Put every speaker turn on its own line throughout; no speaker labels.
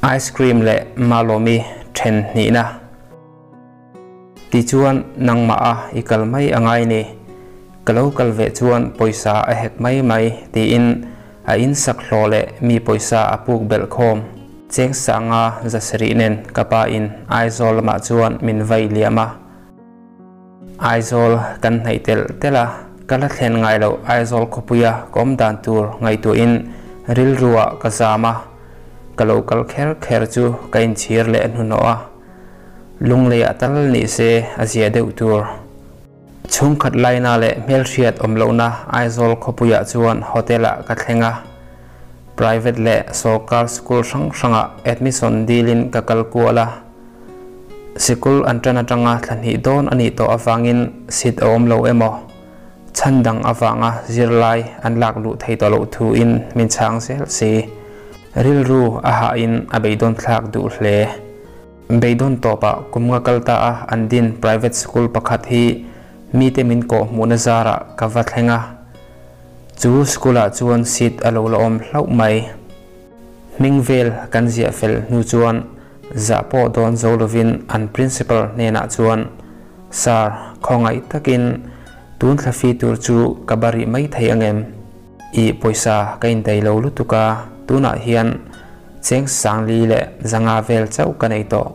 Ice cream leh Malawmi then hnihna. Tichuan nangmah a i kal mai a ngai ni. Ka lo kal ve chuan pawisa a hek mai mai tiin a insak hlawh leh mi pawisa a puk belh khawm. Cheng sanga zasarih nen ka pa in Aizawl lamah chuan min vai liam a. Aizawl kan hnaih telh telh a, ka la thlen ngai loh Aizawl khawpuia ka awm dan tur ngaihtuahin rilruah ka zam a, ka lo kal kher kher chu ka inchhir leh hnuhnawh a, lungleiah tal ni se a zia deuh tur. Chhungkhat laina leh hmelhriat awm lohna Aizawl khawpuiah chuan hotel-ah ka thleng a, private leh sawrkar school hrang hrangah admission dilin ka kal kual a. Sikul an ṭan aṭanga thla hnih dawn a nih tawh avangin seat a awm lo emaw, chhan dang avanga zirlai an lak luh thei tawh loh thuin min chhang zel si. Rilru a hahin a beidawn thlak duh hle. Beidawn tawpah kum nga kal ta a an din private school pakhat hi mite min kawh hmuhna zarah ka va thleng a. Chu school-ah chuan seat a lo la awm hlauh mai. Hming vel kan ziah fel hnu chuan zah pawh dawn zo lovin an principal hnenah chuan, Sir, khawngaih takin tun thla fi tur chu ka ba rih mai thei angem? I pawisa ka indai lo lutuk a, tunah hian cheng sangli leh zanga vel chauh ka nei tawh.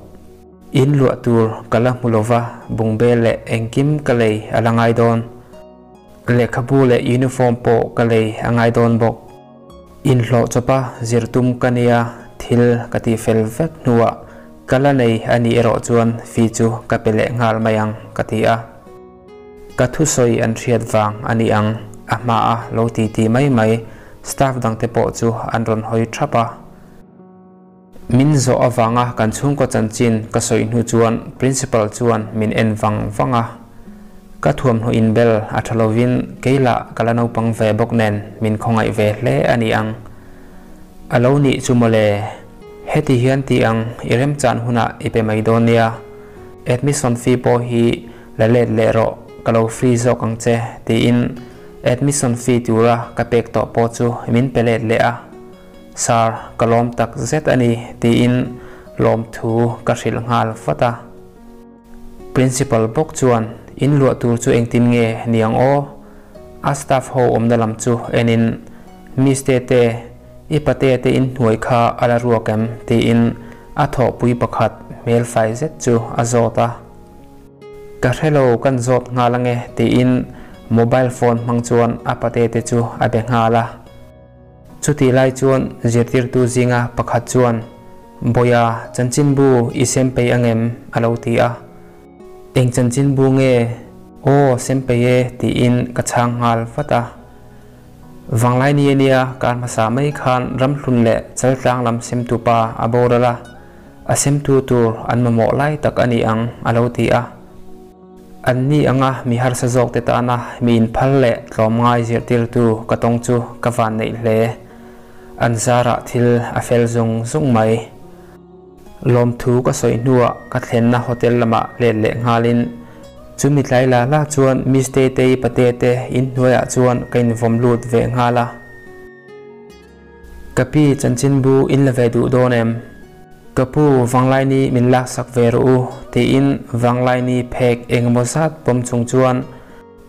In luah tur ka la hmu lova, bungbel leh engkim ka lei a la ngai dawn. Lehkhabu leh uniform pawh ka lei a ngai dawn bawk. Inhlawh chawpa zir tum ka nia, thil ka ti fel vek hnuah ka la nei a nih erawh chuan fee chu ka pe leh nghal mai ang ka ti a. Ka thusawi an hriat vang a ni ang, a hmaa lo ti ti mai mai staff dangte pawh chu an rawn hawi thap a. Min zawh avanga kan chhungkaw chanchin ka sawi hnu chuan Principal chuan min en vang vang a. Ka thuamhnaw inbel a tha lovin kei lah ka la naupang ve bawk nen min khawngaih ve hle a ni ang. A lo nih chu mawle. Heti hian ti ang i remchan hunah i pe mai dawn nia. Admission fee pawh hi la let leh rawh ka lo free zawk ang che tiin admission fee tura ka pek tawh pawh chu min pe let leh a. Sir, ka lawm tak zet a ni, tiin lawmthu ka hrilh nghal vat a. Principal bawk chuan, In luah tur chu engtin nge ni ang aw? A staff ho awmna lam chu enin, Miss Tete, i patea te inhnuai kha a la ruak em? tiin a thawhpui pakhat hmel fai zet chu a zawt a. Ka hre lo, kan zawt nghal ange, tiin mobile phone hmang chuan a patete chu a be nghal a. Chutih lai chuan zirtirtu zinga pakhat chuan, Bawia, chanchinbu i sem pei angem? a lo ti a. Eng chanchinbu nge? Aw, sem pei e, tiin ka chhang nghal vat a. Vanglai ni a nia, kar hmasa mai khan ramhlun leh chaltlang lam semtu pa a boral a, a semtu tur an mamawh lai tak a ni ang, a lo ti a. An ni anga mi harsa zawkte tana mi inphal leh tlawmngai zirtirtu ka tawng chu ka van neih hle. An zarah thil a fel zung zung mai. Lawmthu ka sawi hnuah ka thlenna hotel lamah let leh nghalin chumi tlai la la chuan Miss Tetei pate te inhnuaiah chuan ka invawm lut ve nghal a. Ka pi chanchinbu in la ve duh dawn em? Ka pu Vanglaini min laksak ve rawh u tiin Vanglaini phek engemaw zat pawm chung chuan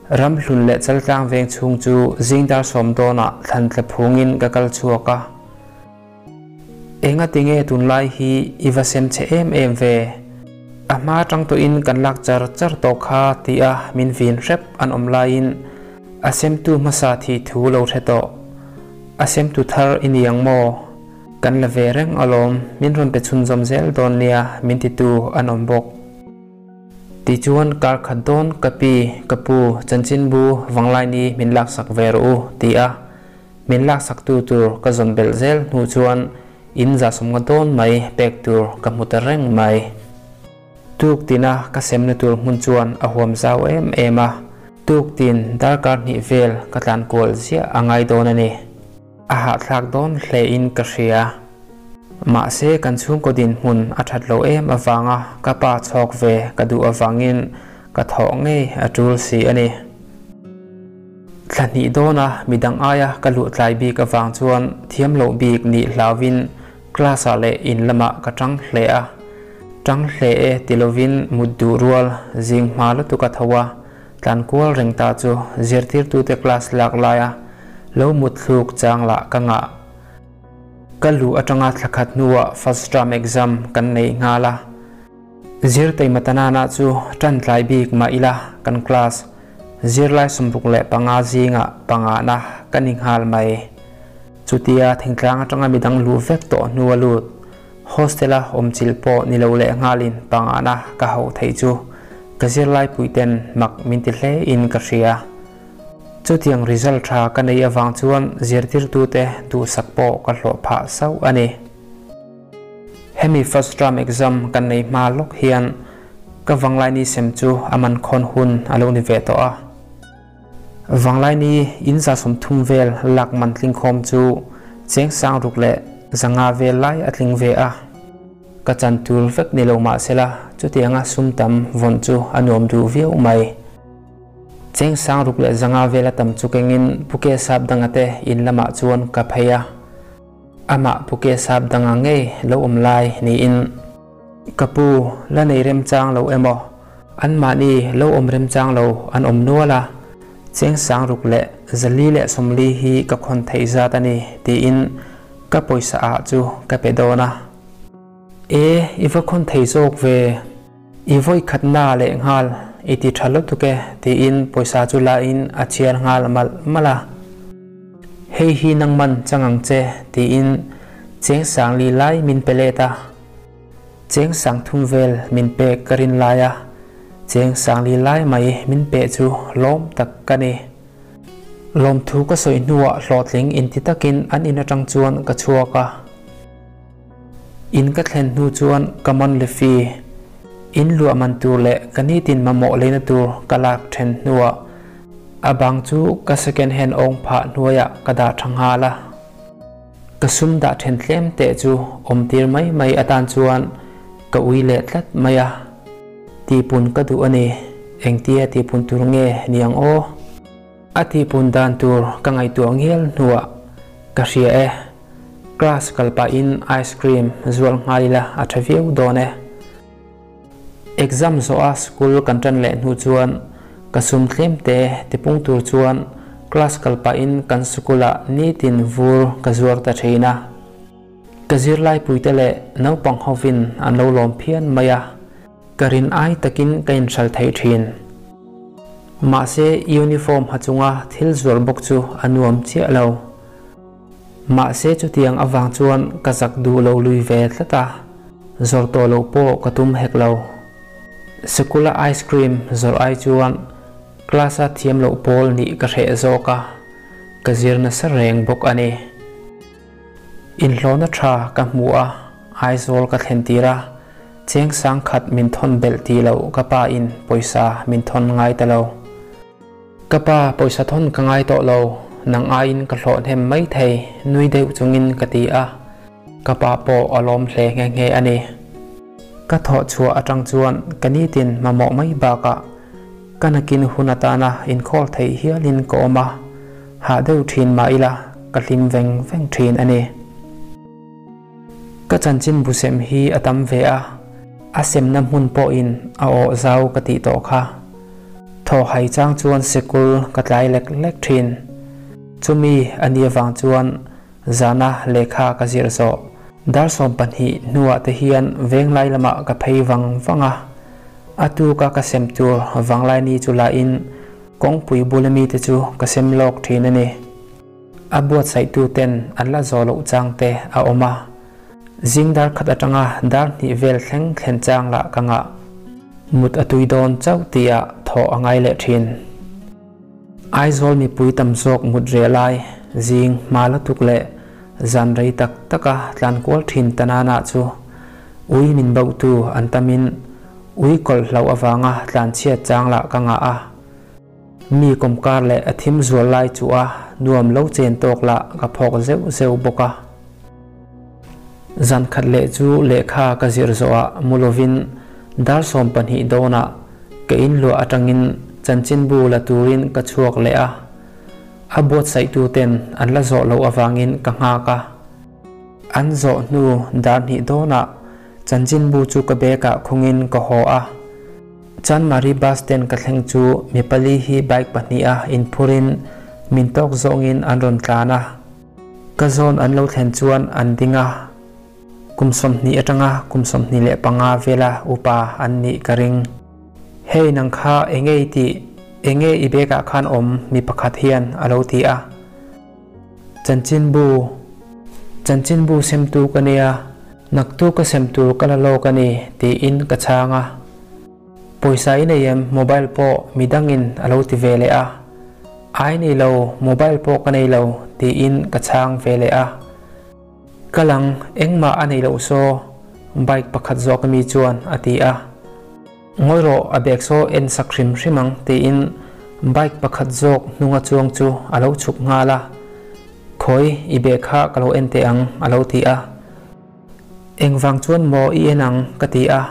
Ramhlun leh Chaltlang veng chhung chu zingdar sawm dawnah thlan tla phungin ka kal chhuak a. Enga tinge tunlai hi i va sem che em em ve? A hma tang tawhin kan lak char char tawh kha tia min vin hrep an awm laiin a semtu hmasa thih thu lo hre tawh. A semtu thar i ni ang maw? Kan la ve reng alawm, min rawn pe chhunzawm zel dawn nia min titu an awm bawk. Tichuan kar khat dawn ka pi, ka pu, chanchinbu Vanglaini min laksak ve rawh u ti a, min laksaktu tur ka zawn belh zel hnu chuan in zasawmnga dawn mai pek tur ka hmu ta reng mai. Tuk tina ka semna tur hmun chuan a huam zau em em a, tuk tin darkar hnih vel ka tlan kual ziah a ngai dawn a ni. A hahthlak dawn hle in ka hria. Mahse kan chhungkaw dinhmun a that lo em avanga ka pa chhawk ve ka duh avangin ka thawh ngei a tul si a ni. Thla hnih dawna midang aia ka luh tlai bik avang chuan thiam loh bik nih hlauhin. Class ah leh in lamah ka tang hle a, tang hle e ti lovin mut duh rual zing hma lutuk a tho a, tlan kual reng ta chu zirtirtute class lak laia lo mut thluk chang lah ka ngah. Ka luh atanga thla khat hnuah first term exam kan nei nghal a. Zirtei Matanana chu tan tlai bik mah ila kan class zirlai 65 zingah pangana ka ni nghal mai. Chutia thingtlang atanga midang luh vek tawh hnu a lut hostel-a awm chilh pawh ni lo leh nghalin pangana ka hauh theih chu ka zirlai puiten mak min ti hle in ka hria. Chutiang result tha ka nei avang chuan zirtirtute duhsak pawh ka hlawh phah sauh a ni. Hemi first term exam kan nei hma lawk hian ka Vanglaini sem chu a man khawn hun a lo ni ve tawh a. Vanglaini in 130 vel lak man tling khawm chu cheng 6,500 vel lai a tling ve a. Ka chan tur vek ni lo mah sela chutianga sum tam vawn chu a nuam duh viau mai. Cheng 6,500 vel a tam chu kengin Puke Sap danga te in lamah chuan ka phei a. Amah Puke Sap danga ngei lo awm lai niin ka pu la nei remchang lo emaw anmahni lo awm remchang lo an awm nual a, cheng 6,440 hi ka khawn theih zat a ni tiin ka pawisa ah chu ka pe dawn a. E, i va khawn thei zawk ve, i vawi khatna leh nghal i ti tha lutuk e tiin pawisa chu la in a chhiar nghal malh malh a. Hei hi nangman chang ang che tiin cheng 4,000 lai min pe let a. Cheng 3,000 vel min pek ka rin lai a, cheng 4,000 lai mai min pe chu lawm tak ka ni. Lawmthu ka sawi hnuah hlawhtling inti takin an in atang chuan ka chhuak a. In ka thlen hnu chuan ka monthly fee, in luah man tur leh ka nitin mamawh leina tur ka lak then hnuah a bang chu ka second hand awng phah hnuaiah ka dah tha nghal a. Ka sum dah then tlem teh chu awm tir mai mai atan chuan ka ui leh tlat mai a. Tipun ka duh a ni, engtia tipun tur nge ni ang aw? A tipun dan tur ka ngaihtuah ngial hnuah ka hria e. Class kal pahin ice cream zual nghal ila a tha viau dawn e. Exam zawha school kan tan leh hnu chuan ka sum tlem te tipung tur chuan class kal pahin kan school-ah nitin vur ka zuar ta thin a. Ka zirlai puite leh naupang hovin an lo lawm phian mai a, ka rin ai takin ka inhral thei thin. Mahse uniform ha chunga thil zuar bawk chu a nuam chiah lo. Mahse chutiang avang chuan ka zak duh lo lui ve tlat a, zawrh tawh loh pawh ka tum hek lo. Sikula ice cream zawrh ai chuan class-a thiam loh pawl nih ka hreh zawk a, ka zir nasa reng bawk a ni. Inhlawhna tha ka hmu a, Aizawl ka thlen tir a, cheng 1,000 min thawn belh tih loh ka pa in pawisa min thawn ngai ta lo. Ka pa pawisa thawn ka ngai tawh lo, nang aiin ka hlawh hnem mai thei nui deuh chungin ka ti a, ka pa pawh a lawm hle nghe nghe a ni. Ka thawh chhuah atang chuan ka nitin mamawh mai bakah ka nakin hun atana inkhawl theih hialin ka awm a, hah deuh thin mah ila ka hlim veng veng thin a ni. Ka chanchin bu sem hi a tam ve a, a semna hmun pawhin a awh zau ka tih tawh kha. Thaw hai chang chuan sikul ka tlai lek lek thin. Chumi a ni avang chuan zana lehkha ka zir zawh. Dar 12 hnuah te hian venglai lamah ka phei vang vang a, a tuka ka sem tur vanglai ni chu lahin kawngpui bula mite chu ka sem lawk thin a ni. A buatsaihtu ten an la zawh loh chang te a awm a, zing dar khat atanga dar hnih vel thleng thlen chang lah ka ngah. Mut a tui dawn chauh tihah thawh a ngai leh thin. Aizawl mipui tam zawk mut reh lai, zing hma lutuk leh zan rei tak taka tlan kual thin tanana chu ui min bauhtu an tamin ui kawlh hlauh avanga tlan chhiat chang lah ka ngah a. Mi kawmkar leh a thim zual lai chu a nuam lo chen tawk lah ka phawk zeuh zeuh bawk a. Zan khat leh chu lehkha ka zir zawhah mu lovin dar 12 dawnah ka inluah atangin chanchinbu la turin ka chhuak leh a. A buatsaihtu ten an la zawh loh avangin ka nghak a. An zawh hnu dar hnih dawnah chanchinbu chu ka bag ah khungin ka haw a. Chanmari bus stand ka thleng chu mi pali hi bike pahniha inphurin min tawk zawngin an rawn tlan a. Ka zawn an lo thlen chuan an ding a. Kum 20 atanga kum 25 vela upa an nih ka ring. Hei nang kha enge i tih? Enge i bag ah khan awm? Mi pakhat hian a lo ti a. Chanchinbu Chanchinbu semtu ka nia, naktu ka sem tur ka la lawk a ni tiin ka chhang a. Pawisa i nei em? Mobile pawh midangin a lo ti ve leh a. Ai nei lo, mobile pawh ka nei lo tiin ka chhang ve leh a. Ka lang engmah a nei loh saw bike pakhat zawk ami chuan a ti a. Ngawi rawh, a bag saw en sak hrim hrim ang tiin bike pakhat zawk hnunga chuang chu a lo chhuk nghal a. Khawi, i bag kha ka lo en teh ang a lo ti a. Engvang chuan maw i en ang ka ti a.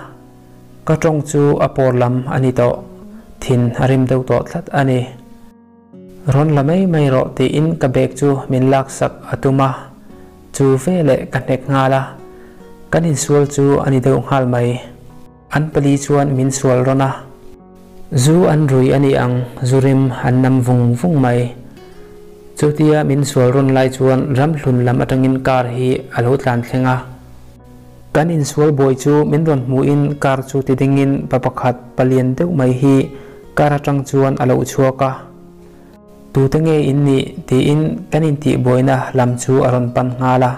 Ka tawng chu a pawr lam a ni tawh, thin a rim deuh tawh tlat a ni. Rawn la mai mai rawh tiin ka bag chu min laksak a tum a, chu veleh ka hnek nghal a. Kan insual chu a ni deuh nghal mai. An pali chuan min sual rawn a, zu an rui a ni ang, zu rim an nam vung vung mai. Chutia min sual rawn lai chuan ramhlun lam atangin car hi a lo tlan thleng a. Kan insual buai chu min rawn hmuhin car chu ti dingin pa pakhat palian deuh mai hi car atang chuan a lo chhuak a. Tute nge in nih? tiin kan intihbuaina lam chu a rawn pan nghal a.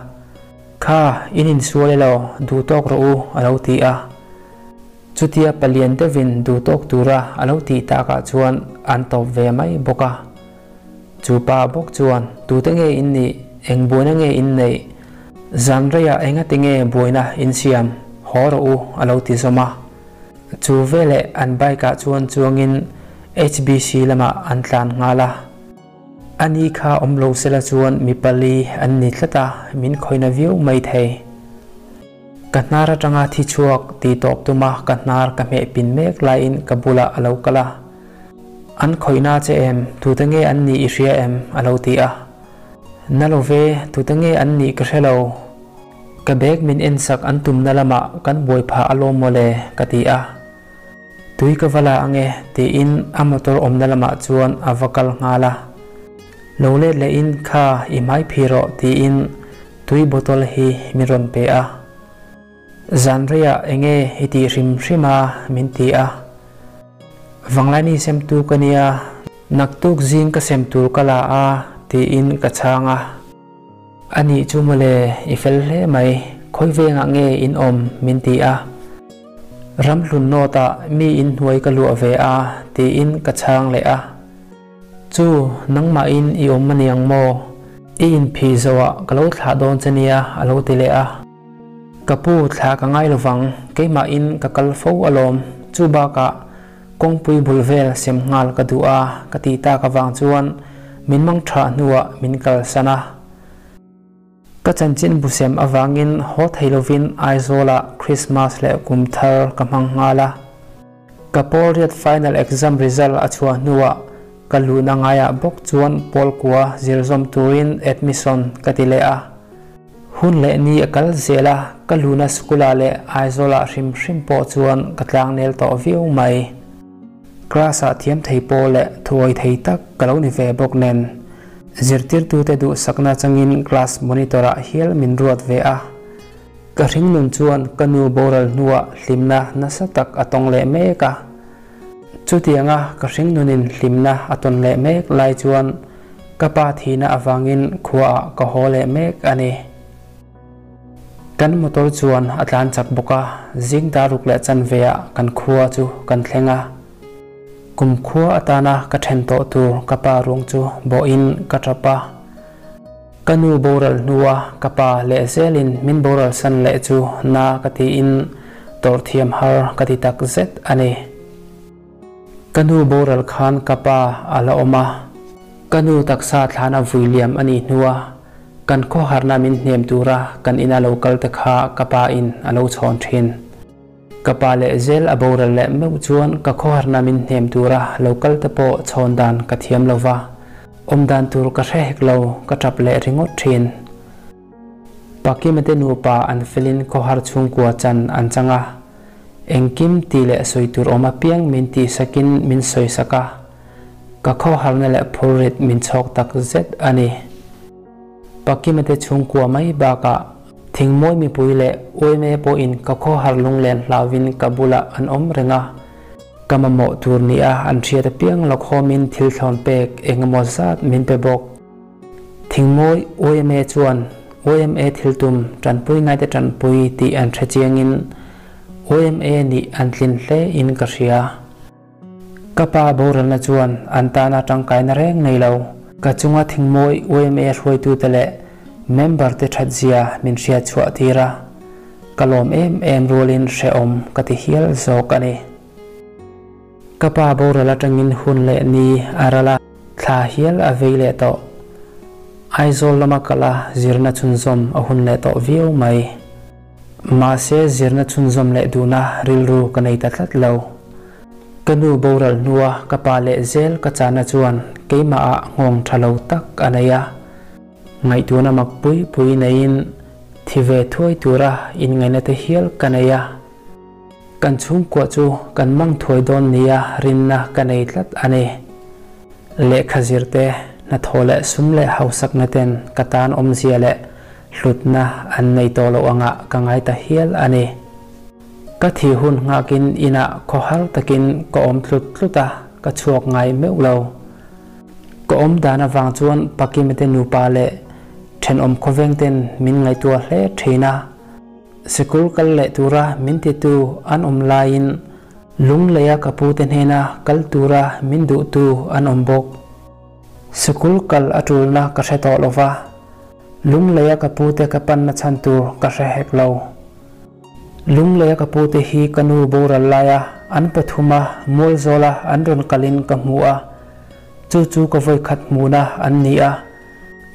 Kha, in insual elo, duh tawk rawh u, a lo ti a. Chutia palian deuhin duh tawk tura a lo tih takah chuan an tawp ve mai bawk a. Chu pa bawk chuan, Tute nge in nih? Eng buaina nge in neih? Zan reiah engati nge buaina in siam? Haw rawh u, a lo ti zawm a. Chu veleh an bike-ah chuan chuangin HBC lamah an tlan nghal a. Ani kha awm lo sela chuan mi pali an ni tlat a, min khawina viau mai thei. Ka hnar atanga thi chhuak ti tawp tuma ka hnar ka hmeh pin mek laiin ka bulah a lo kal a. An khawihna che em? Tute nge an nih i hria em? a lo ti a. Na lo ve, tute nge an nih ka hre lo. Ka bag min ensak an tumna lamah kan buai phah alawm mawle, ka ti a. Tui ka va la ange, tiin a motor awmna lamah chuan a va kal nghal a. Lo let lehin kha i hmai phi rawh, tiin tui bottle hi min rawn pe a. Zan reiah enge i tih hrim hrim a, min ti a. Vanglaini semtu ka nia, naktuk zing ka sem tur ka la a, tiin ka chhang a. A nih chu mawle, i fel hle mai, khawi vengah nge in awm? min ti a. Ramhlun nawtah mi inhnuai ka luah ve a, tiin ka chhang leh a. Chu, nangmahin i awm a niang maw? I inphih zawhah ka lo thlah dawn che nia, a lo ti leh a. Ka pu, thlah ka ngai lovang, keimahin ka kal fo alawm, chu bakah kawngpui bul vel sem nghal ka duh a, ka tih tak avang chuan min mang thah hnuah min kalsan a. Ka chanchin busem avangin haw thei lovin Aizawlah Krismas leh kum thar ka hmang nghal a. Ka pawl riat final exam result a chhuah hnuah ka luhna ngaiah bawk chuan pawl kua zir zawm turin admission ka ti leh a. Hun leh ni a kal zel a, ka luhna school-ah leh Aizawlah hrim hrim pawh chuan ka tlangnel tawh viau mai. Class-ah thiam thei pawh leh thuawi thei tak ka lo ni ve bawk nen, zirtirtute duhsakna changin class monitor-ah hial min ruat ve a. Ka hringnun chuan ka nu boral hnuah hlimna nasa tak a tawng leh mek a. Chutianga ka hringnunin hlimna a tawn leh mek lai chuan ka pa thihna avangin khuaah ka haw leh mek a ni. Kan motor chuan a tlan chak bawk a, zing daruk leh chanveah kan khua chu kan thleng a. Kum khua atana ka then tawh tur ka pa ruang chu bawhin ka tap a. Ka nu boral hnua ka pa lehzelin min boral san leh chu na ka tiin tawrh thiam har ka ti tak zet a ni. Ka nu boral khan ka pa a la awm a, ka nu taksa thlana vui liam a nih hnua kan khawharna min hnem tura kan ina lo kal te kha ka pa in a lo chhawn thin. Ka pa leh zel a boral leh meuh chuan ka khawharna min hnem tura lo kal te pawh chhawn dan ka thiam lo va, awm dan tur ka hre hek lo, ka tap leh ringawt thin. Pakima te nupa an felin khawhar chhungkua chan an chang a, engkim tih leh sawi tur awm apiang min tihsakin min sawisak a, ka khawharna leh phurrit min chhawk tak zet a ni. Pakima te chhungkua mai bakah thingmawi mipui leh uaime pawhin ka khawhar lunglen hlauvin ka bulah an awm reng a, ka mamawh tur nia an hriat apiang lawkhawmin thil thlawn pek engemaw zat min pe bawk. Thingmawi yma chuan yma thil tum tanpui ngaite tanpui tih an hre chiangin yma nih an tlin hle in ka hria. Ka pa boralna chuan an tana tangkaina reng nei lo. Ka chunga thingmawi yma hruaitute leh member te thatzia min hriat chhuah tir a, ka lawm em em rualin hrehawm ka ti hial zawk a ni. Ka pa boral atangin hun leh ni a ral a, thla hial a vei leh tawh. Aizawl lama kal a zirna chhunzawm a hun leh tawh viau mai. Mahse zirna chhunzawm leh duhna rilru ka nei ta tlat lo. Ka nu boral hnua ka pa leh zel ka chahna chuan keimahah nghawng tha lo tak a nei a. Ngaihtuahna mak pui pui neiin thi ve thuai tura inngaihna te hial ka nei a. Kan chhungkua chu kan mang thuai dawn nia rinna ka nei tlat a ni. Lehkha zirte, hnathawh leh sum leh hausakna ten ka tan awmzia leh hlutna an nei tawh loh angah ka ngai ta hial a ni. Ka thi hun nghakin inah khawhar takin ka awm tlut tlut a, ka chhuak ngai meuh lo. Ka awm dan avang chuan Pakimate nupa leh thenawm khawveng ten min ngaihtuah hle thin a. Sikul kal leh tura min titu an awm laiin Lungleia ka pute hnena kal tura min duhtu an awm bawk. Sikul kal a tulna ka hre tawh lo va, Lungleia ka pute ka panna chhan tur ka hre hek lo. Lungleia ka pute hi ka nu boral laia an pathuma Mualzawla an rawn kalin ka hmu a, chu chu ka vawikhat hmuhna an ni a,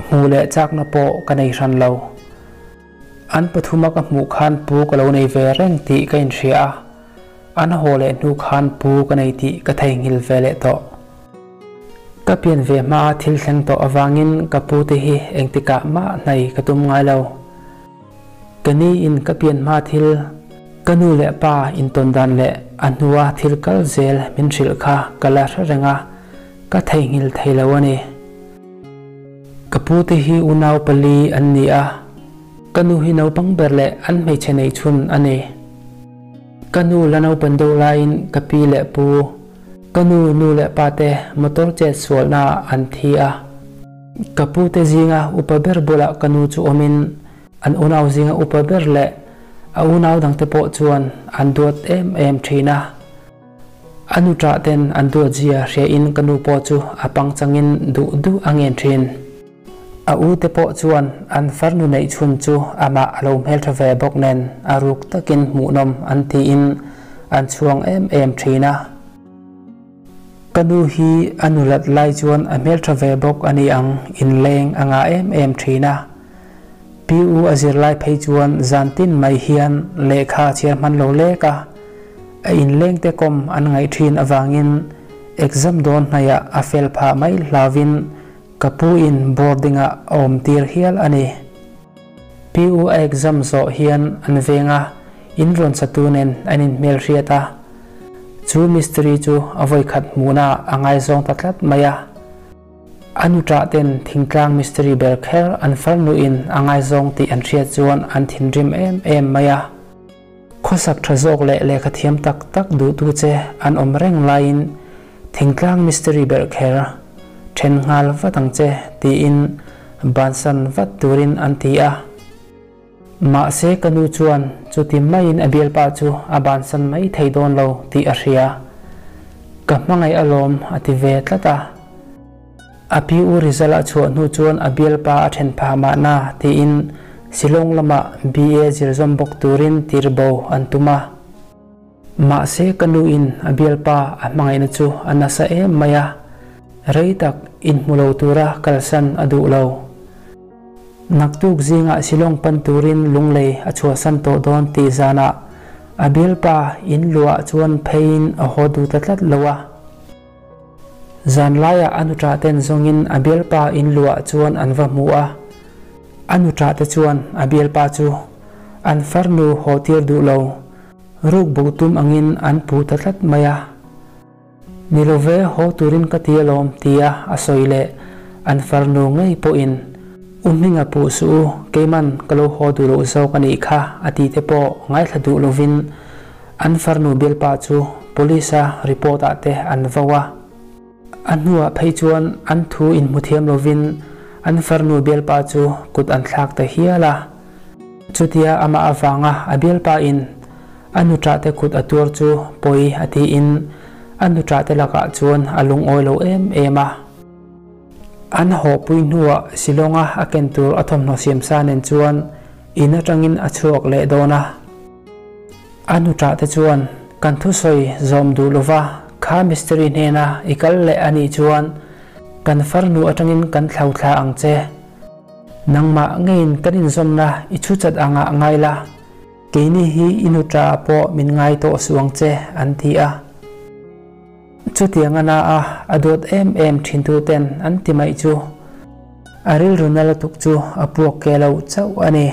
hmuh leh chakna pawh ka nei hran lo. An pathuma ka hmuh khan pu ka lo nei ve reng tih ka inhria a, an haw leh hnu khan pu ka nei tih ka theihnghilh ve leh tawh. Ka pian ve hmaa thil thleng tawh avangin ka pute hi engtikah mah hnai ka tum ngai lo. Ka ni in ka pian hma thil, ka nu leh pa intawn dan leh a hnua thil kal zel min hrilh kha ka la hre reng a, ka theihnghilh thei lo a ni. Ka pute hi unau pali an ni a, ka nu hi naupang ber leh an hmeichhe nei chhun a ni. Ka nu la naupan deuh laiin ka pi leh pu, ka nu nu leh pa te motor chet sualna ah an thi a. Ka pute zinga upa ber bulah ka nu chu awmin an unau zinga upa ber leh a unau dangte pawh chuan an duat em em thin a. A nu ṭah ten an duat zia hria in ka nu pawh chu a pangchang in duh duh a ngen ṭhin. A u te pawh chuan an farnu neih chhun chu amah a lo hmelṭha ve bawk nen a ruk takin hmuhnawm an tiin an chhuang em em ṭhin a. Ka nu hi a nulat lai chuan a hmelṭha ve bawk a ni ang inleng a ngah em em ṭhin a. Pi u a zirlai phei chuan zan tin mai hian lehkha a chhiar hman lo lek a. A inlengte kawm an ngaih thin avangin exam dawn hnaihah a fel phah mai hlauvin ka pu in boarding ah a awm tir hial a ni. Pi u a exam zawh hian an veng a, in rawn satu nen an inhmelhriat a. Chu mistiri chu a vawikhat hmuhna ah a ngaizawng ta tlat mai a. A nu ṭah ten thingtlang mistiri ber kher an farnuin a ngaizawng tih an hriat chuan an thinrim em em mai a. Khawsak tha zawk leh lehkha thiam tak tak duhtu che an awm reng laiin thingtlang mistiri ber kher then nghal vat ang che tiin bansan vat turin an ti a. Mahse ka nu chuan chuti maiin a bialpa chu a bansan mai thei dawn lo tih a hria. Ka hmangaih alawm a ti ve tlat a. A pi u result a chhuah hnu chuan a bialpa a then phah mahna tiin Shillong lamah BA zirzawm bawk turin tirbo an tum a. Mahse ka nu in a bialpa a hmangaihna chu a nasa em mai a, rei tak inhmu lo tura kalsan a duh lo. Naktuk zingah Shillong pan turin Lunglei a chhuahsan tawh dawn tih zanah a bialpa in luah chuan pheiin a haw duh ta tlat lo a. Zanlaiah a nuṭah ten zawngin a bialpa in luah chuan an va hmu a. A nuṭa te chuan a bialpa chu an farnu haw tir duh lo, ruk bo tum angin an pu ta tlat mai a. Ni lo ve, haw turin ka ti alawm tia a sawi leh an farnu ngei pawhin U Hminga puh suh u, keiman ka lo haw duh loh zawk a nih kha a ti te pawh ngaithla duh lovin an farnu bialpa chu police a report ah te an vo a. A hnuah phei chuan an thu inhmu thiam lovin an farnu bialpa chu kut an thlak ta hial a. Chutia amah avanga a bialpa in a nuṭah te kut a tuar chu pawi a tiin a nuṭah te lakah chuan a lungawi lo em em a. An hawhpui hnuah Shillong-a a ken tur a thawmhnaw siamsa nen chuan in atangin a chhuak leh dawn a. A nuṭah te chuan kan thusawi zawm duh lova kha mistiri hnena i kal leh a nih chuan kan farnu atangin kan thlauthla ang che. Nangmah ngeiin kan inzawmna i chhu chat angah ngai la, keini hi i nuṭah pawh min ngai tawh suh ang che, an ti a. Chutiang a na a, a duat em em thintuten an ti mai chu a rilru na lutuk chu a puak ke lo chauh a ni.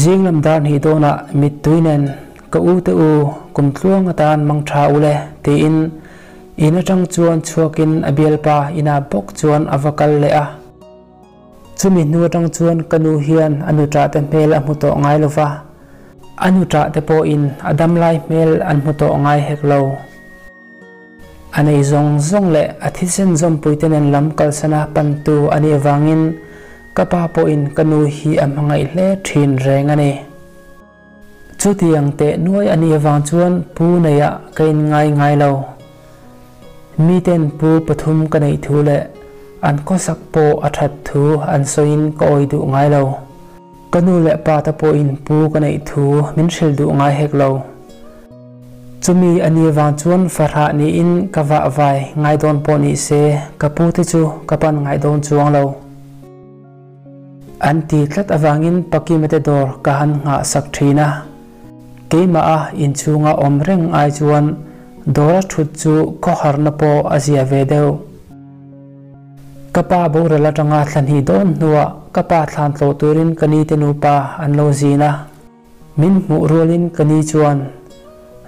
Zing lam dar hnih dawnah mittui nen ka u te u kum tluang atan mang tha u le tiin in atang chuan chhuakin a bialpa inah bawk chuan a va kal leh a. Chumi hnu atang chuan ka nu hian a nuṭah te hmel a hmu tawh ngai lo va, a nuṭah te pawhin a damlai hmel an hmu tawh ngai hek lo. A nei zawng zawng leh a thisen zawmpuite nen lam kalsana pantu a nih avangin ka pa pawhin ka nu hi a hmangaih hle thin reng a ni. Chutiang teh nuai a nih avang chuan pu neiah ka inngai ngai lo. Miten pu pathum ka neih thu leh an khawsak pawh a that thu an sawiin ka awi duh ngai lo. Ka nu leh pa te pawhin pu ka neih thu min hrilh duh ngai hek lo. Chumi a ni vang chuan fahrah niin ka vah vai ngai dawn pawh ni se ka pu te chu ka pan ngai dawn chuang lo. An ti tlat avangin Pakima te dawr ka han nghah sak thin a. Keimah a inchhunga awm reng ai chuan dawra thut chu khawharna pawh a zia ve deuh. Ka pa boral atanga thla hnih dawn hnuah ka pa thlan tlawh turin ka ni te nupa an lo zin a. Min hmuh rualin ka ni chuan,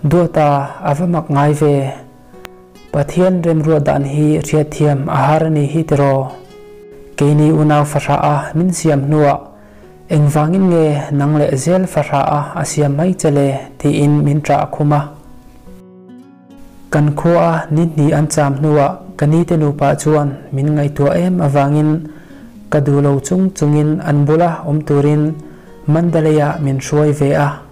Duata, a va mak ngai ve. Pathian remruat dan hi hriatthiam a har a ni hi tiraw? Keini unau fahrah a min siam hnuah engvangin nge nang leh zel fahrah a a siam mai che le? tiin min ṭah khum a. Kan khua ni hnih an cham hnuah ka ni te nupa chuan min ngaihtuah em avangin ka duh lo chung chungin an bula awm turin Mandalay-ah min hruai ve a.